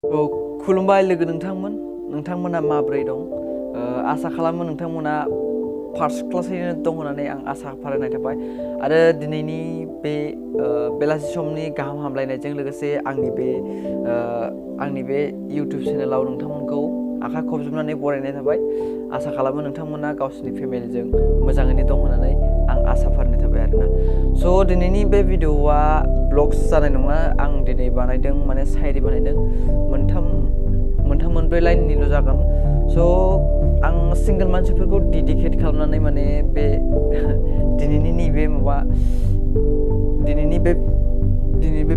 खुलुमबाय लोगो नोंथांमोना माबोरै दं? आसा खालामो नोंथांमोना फार्स्ट क्लासैनो दं होननानै आं आसा फारिनाय थाबाय आरो दिनैनि बे बेलासि समनि गाहाम हामलायनायजों लोगोसे आंनि बे YouTube चेनेलाव नोंथांमोनखौ आखाइ खबजबनानै बरायनाय थाबाय। आसा खालामो नोंथांमोना गावसोरनि फेमिलिजों मोजाङैनो दं होननानै आं आसा फारिनाय थाबाय आरोना। दिनैनि बे भिडिअ'आ ब्लग्स जानाय नङा। आं दिनै बानायदों माने सायरि बानायदों मोनब्रै लाइननिल' जागोन। आं सिंगोल मानसिफोरखौ डेडिकेट खालामनानै माने बे दिनैनि बे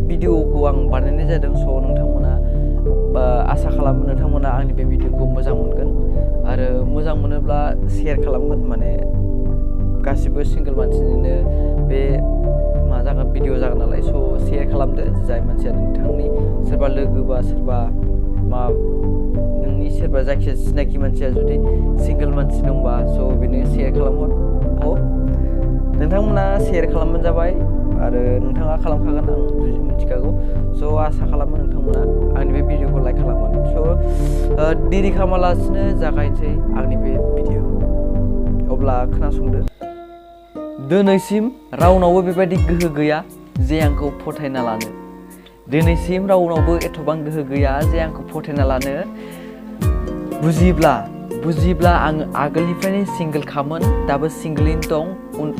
भिडिअ'खौ आं बानायनाय जादों। नोंथांमोना आसा खालामो नोंथांमोना आंनि बे भिडिअ'खौ मोजां मोनगोन आरो मोजां मोनोब्ला शेयार खालामगोन। माने गासिबो सिंगोल मानसिनिनो बे भिडिअ जागोन नालाय, शेयार खालामदो। जाय मानसिया नोंथांनि सोरबा लोगो बा सोरबा नोंनि सोरबा जायखिया सिनाखि मानसिया जुदि सिंगोल मानसि दंबा बेनो शेयार खालामहर। नोंथांमोना शेयार खालामबानो जाबाय आरो नोंथाङा खालामखागोन, आं मिथिखागौ। आसा खालामो नोंथांमोना आंनि बे भिडिअ'खौ लाइक खालामगोन। देरि खालामालासिनो जागायनोसै आंनि बे भिडिअ'खौ। अब्ला खोनासंदो। दिनैसिम रावनावबो बेबायदि गोहो गैया जे आंखौ फोथायना लानो। दिनैसिम रावनावबो एथबां गोहो गैया जे आंखौ फोथायना लानो। बुजिब्ला आं आगोलनिफ्रायनो सिंगोलखामोन, दाबो सिंगोलैनो दं,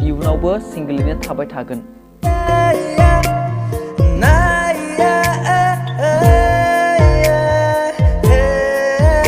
इयुनावबो सिंगोलैनो थाबाय थागोन।